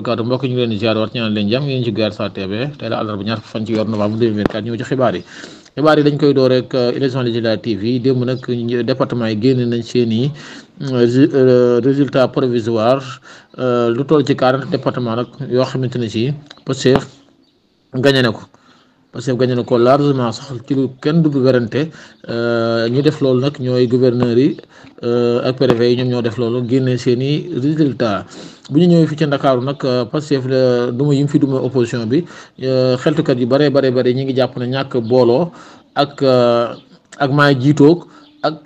barakaatu mbokk ñu leen di ziar war ñaan leen jàmm yéen ci Guerre TV tey la àllarba ñaar fan ci yor novembre 2024 ñëw ci xibaar yi dañ koy door rek élection législative yi démb nag département yi génn nañ seen i résultat provisoire lu toll ci 40 département nag yoo xamante ne si Pastef gagné na ko Pastef gagné na ko largement sax ci lu kenn du werante ñu def loolu nag ñooy gouverneurs yi ak préfet yi ñoom ñoo def loolu génne seen i résultat bu ñu ñëwee fii ci Ndakaaru nag Pastef duma yi mu fi duma opposition bi xeltukat yu bare ñi ngi jàpp ne ñàkk booloo ak maay jiitoog ak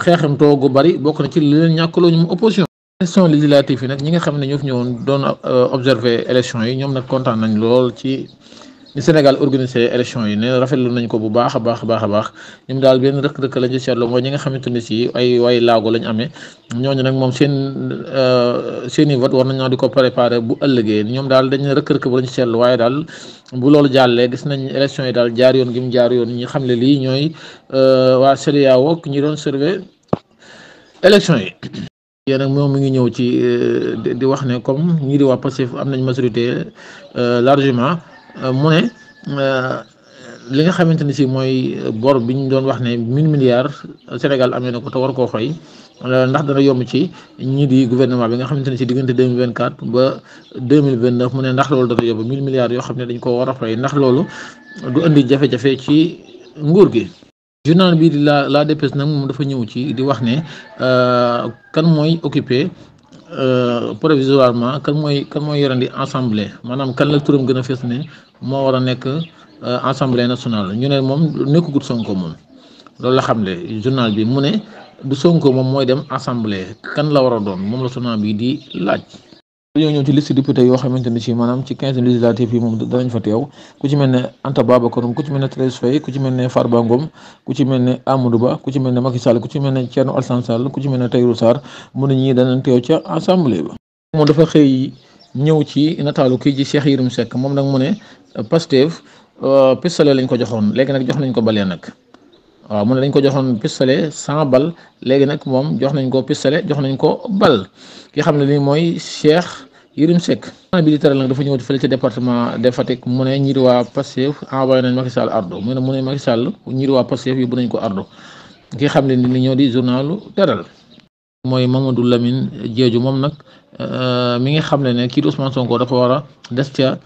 xeexam toogu bari bokk na ci li leen ñàkkaloo ñu mu opposition. élection législative yi nag ñi nga xam ne ñoo fi ñëwoon doon observer élection yi ñoom nag kontaan nañ lool ci ni Sénégal organisé élection yi ne rafetlu nañ ko bu baax a baax ñoom daal benn rëkk-rëkk lañ ci seetlu mooy ñi nga xamante ne si ay way laago lañ amee ñooñu nag moom seen i vote war nañoo di ko préparer bu ëllëgee ñoom daal dañ ne rëkk-rëkk bu lañ seetlu waaye daal bu loolu jàllee gis nañ élection yi daal jaar yoon gi mu jaar yoon ñi xam ne lii ñooy waa CEDEAO ñi doon surveiller élection yi. yéen nag moom mi ngi ñëw ci di wax ne comme ñii di waa Pastef am nañ majorité largement mu ne li nga xamante ne si mooy bor bi ñu doon wax ne 1000 milliards Sénégal amee na ko te war koo fay ndax dana yomb ci ñii di gouvernement bi nga xamante ne si diggante 2024 ba 2029 mu ne ndax loolu dana yomb 1000 milliards yoo xam ne dañ ko war a fay ndax loolu du indi jafe-jafe ci nguur gi. journal bii di la Dépêche nag moom dafa ñëw ci di wax ne kan mooy occupé provisoirement kan mooy yorandi assemblée maanaam kan la turam gën a fees ne moo war a nekk assemblée nationale ñu ne moom nekkagut Sonko moom loolu la xam ne journal bi mu ne du Sonko moom mooy dem assemblée kan la war a doon moom la journal bi di laaj. dañoo ñëw ci liste député yoo xamante ne si maanaam ci 15 législative yi moom danañ fa teew ku ci mel ne Anta Babacar Ngom ku ci mel ne Thérèse Faye ku ci mel ne Farba Ngom ku ci mel ne Amadou Ba ku ci mel ne Macky Sall ku ci mel ne Thierno Alassane Sall ku ci mel ne Tahirou Sarr mu ne ñii danañ teew ca assemblée ba. moom dafa xëy ñëw ci nataalu kii ci Cheikh Yérim Seck moom nag mu ne Pastef pistolet lañ ko joxoon léegi nag jox nañ ko balee nag waaw mu ne dañ ko joxoon pistolet 100 bal léegi nag moom jox nañ ko pistolet jox nañ ko bal ki xam ne ni mooy Cheikh Yérim Seck bi di teral nag dafa ñëw fële ci département de Fatick mu ne ñii di waa Pastef envoyé nañ Macky Sall ardo mu ne Macky Sall ñii di waa Pastef yóbbu nañ ko ardo ki xam ne ni ñoo di journalu teral mooy Mamadou Lamine Diédhiou moom nag mi ngi xam ne kii di Ousmane Sonko dafa war a des ca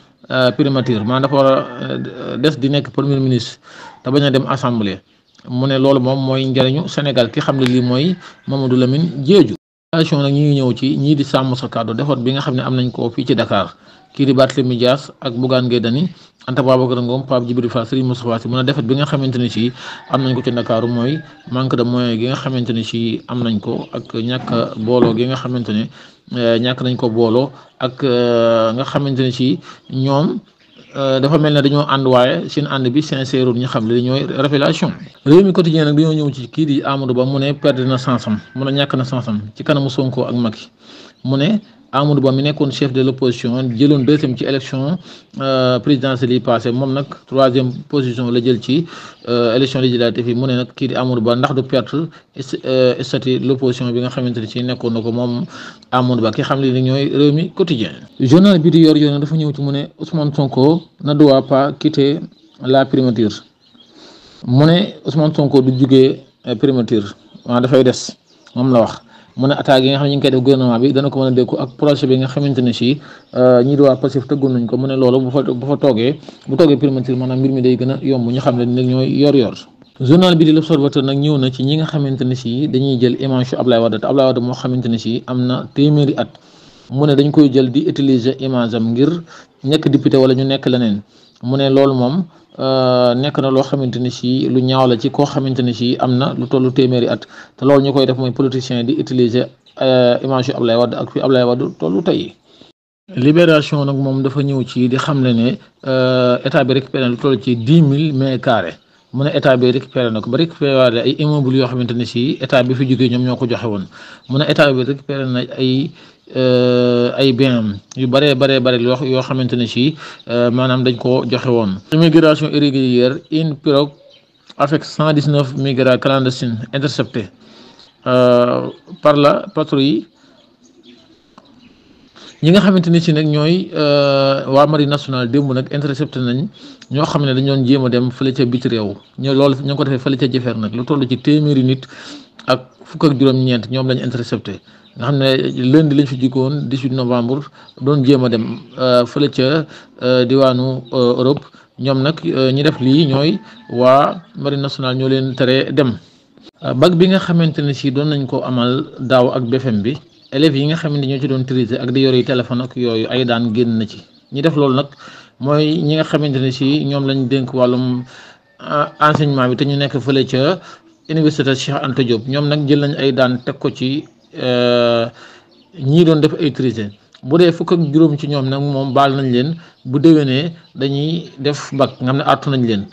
primature maanaam dafa war a des di nekk premier ministre te bañ a dem assemblée mu ne loolu moom mooy njëriñu Sénégal ki xam ne lii mooy Mamadou Lamine Diédhiou. relation nag ñi ngi ñëw ci ñii di sàmm sa kàddu defar bi nga xam ne am nañ ko fii ci Dakar kii di Barthélémy Dias ak Bougane Gueye Dany Anta Babacar Ngom Pape Djibril Fall Serigne Moustapha Sy mën a defet bi nga xamante ne si am nañ ko ci Dakar mooy manque de moyen gi nga xamante ne si am nañ ko ak ñàkk booloo gi nga xamante ne ñàkk nañ ko booloo ak nga xamante ne si ñoom dafa mel ne dañoo ànd waaye seen ànd bi sincère ñu xam li ñooy révélation réew mi quotidien nag dañoo ñëw ci kii di Amadou Ba mu ne perdre na sansam mu ne ñàkk na sansam ci kanamu Sonko ak Macky mu ne Amadou Ba mi nekkoon chef de l'opposition jëloon deuxième ci élection présidentielle yi passé moom nag troisième position la jël ci élection législative yi mu ne nag kii di Amadou Ba ndax du perte statut l'opposition bi nga xamante ne ci nekkoon na ko moom Amadou Ba ki xam ne ni ñooy réew mi quotidien journal bi di yor yoon dafa ñëw ci mu ne Ousmane Sonko ne doit pas quitter la primature mu ne Ousmane Sonko du jugee primature waaw dafay des moom la wax. mu ne attaque yi nga xam ne ñu ngi koy def gouvernement bi dana ko mën a dékku ak projet bi nga xamante ne si ñii di waa Pastef tëggoon nañ ko mu ne loolu bu fa toogee primature maanaam mbir mi day gën a yomb ñu xam ne nag ñooy yor journal bi di l'Observateur nag ñëw na ci ñi nga xamante ne si dañuy jël image yu Ablaye Wade te Ablaye Wade moo xamante ne si am na téeméeri at mu ne dañ koy jël di utiliser image am ngir nekk député wala ñu nekk leneen mu ne loolu moom nekk na loo xamante ni si lu ñaaw la ci koo xamante ni si am na lu tollu téeméeri at te loolu ñu koy def mooy politicien di utiliser image yu Ablaye Wade ak fi Ablaye Wade tollu tey. Libération nag moom dafa ñëw ci di xam ne état bi récupéré na lu toll ci 10 000 mètres carrés mu ne état bi récupéré na ko ba récupéré waale ay immeubles yoo xamante ne si état bi fi jógee ñoom ñoo ko joxe woon mu ne état bi récupéré na ay biens yu bare yoo xamante ne si maanaam dañ ko joxe woon. Immigration irrégulière une pirogue avec 119 migrants clandestins interceptés par la patrouille ñi nga xamante ni si nag ñooy waa marine nationale démb nag intercepté nañ ñoo xam ne dañu doon jéem a dem fële ca biti réew loolu ñoo ko defee fële ca jëfeer nag lu toll ci téeméeri nit ak fukk ak juróom-ñeent ñoom lañ intercepté nga xam ne lundi lañ fi jikkoon 18 novembre doon jéem a dem fële ca diwaanu Europe ñoom nag ñi def lii ñooy waa marine nationale ñoo leen tere dem. bac bi nga xamante ne si doon nañ ko amal daaw ak BFM bi élèves yi nga xamante ñoo ci doon triser ak di yor yi téléphone ak yooyu ay daan génn na ci ñi def loolu nag mooy ñi nga xamante ne si ñoom lañ dénk wàllum enseignement bi te ñu nekk fële ca université Cheikh Anta Diop ñoom nag jël nañ ay daan teg ko ci ñii doon def ay triser bu dee fukk ak juróom ci ñoom nag moom baal nañ leen bu déwénee dañuy def bac nga xam ne artu nañ leen.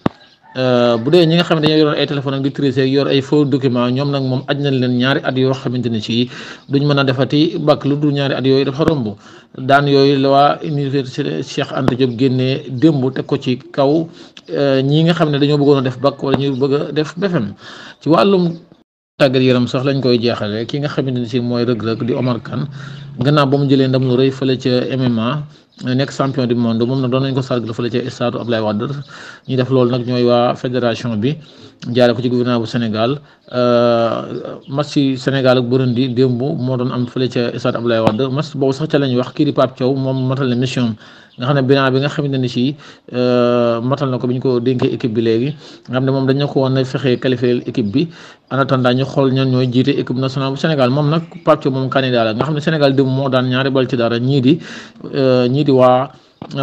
bu dee ñi nga xam ne dañoo yoroon ay téléphone ak di triser yor ay faux document ñoom nag moom aj nañ leen ñaari at yoo xamante ne si duñ mën a defati bac lu dul ñaari at yooyu dafa romb daan yooyu la waa université Cheikh Anta Diop génnee démb teg ko ci kaw ñi nga xam ne dañoo bëggoon a def bac wala ñu bëgg a def BFEM ci wàllum tàggat yaram sax lañ koy jeexale ki nga xamante ne si mooy rëg-rëg di Omar Kane gannaaw ba mu jëlee ndam lu rëy fële ca MMA nekk champion du monde moom nag doon nañ ko sargal fële ca stade Abdoulaye Wade ñi def loolu nag ñooy waa fédération bi jaare ko ci gouvernement bu Sénégal match ci Sénégal ak Burundi démb moo doon am fële ca stade Abdoulaye Wade match boobu sax ca lañ wax kii di Pape Thiaw moom matal na mission nga xam ne bilan bi nga xamante ne si matal na ko bi ñu ko dénkee équipe bi léegi nga xam ne moom dañu ko woon a fexee qualifier équipe bi en attendant ñu xool ñan ñooy jiite équipe nationale bu Sénégal moom nag Pape Thiaw moom candidat la nga xam ne Sénégal démb moo daan ñaari bal ci dara ñii di waa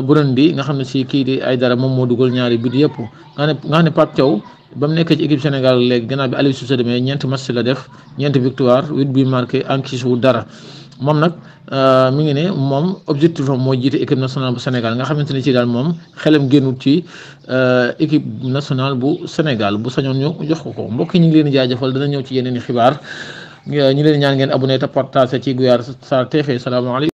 Burundi nga xam ne si kii di Aïdara moom moo dugal ñaari bit yëpp nga xam ne Pape Thiaw ba mu nekkee ci équipe Sénégal léegi gannaaw bi Aliou Cissé demee ñeenti match la def ñeenti victoire 8 bi marqué encaissé wu dara moom nag mi ngi ne moom objectif am mooy jiite équipe nationale bu Sénégal nga xamante ne ci daal moom xelam génnut ci équipe nationale bu Sénégal bu sañoon ñu jox ko mbokk ñi ngi leen di jaajëfal dana ñëw ci yeneen i xibaar ñu leen ñaan ngeen abonné te partagé ci Guyaar Sarr TV salaamaaleykum